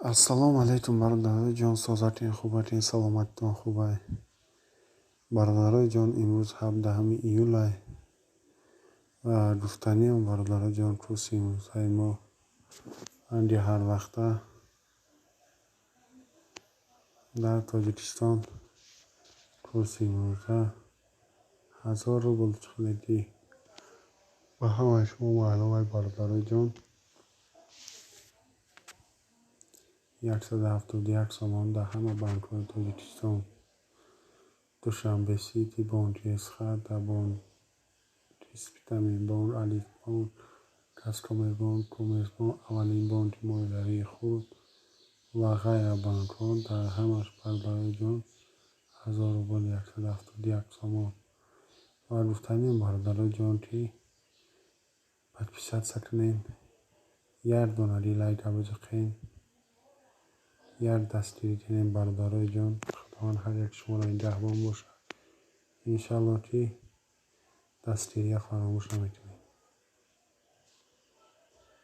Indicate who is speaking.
Speaker 1: Ассалому алайкум, бародарои ҷон, созатин, хубатин, саломатитон хубай. Бародарои ҷон, имрӯз 17 июлай ва гуфтаниам, бародарои ҷон, курси имрӯзаи мо анди ҳарвақта дар Тоҷикистон курси имрӯза 1000 рубл чиқадагӣ ба ҳамаи шумо маълум ай, бародарои ҷон. 171 сомон дар ҳама банкҳои Тоҷикистон: Душанбе Сити, бонки Эсхата, бонки Спитаменбонк, Алифбонк, Казкоммерцбонк, Коммерцбонк, аввалин бонки молиявии худ ва ғайра банкҳо дар ҳамаш, бародарои ҷон, 1000 рубл 171 сомон. Ва гуфтаниам, бародарои ҷон, ки подписаться кунед, як донаги лайка биҷиқед, як дастгирӣ кунед, бародарои ҷон. Худованд ҳар як шуморо нигаҳбон бошад. Иншаллоҳ, ки дастгирия фаромӯш намекунем.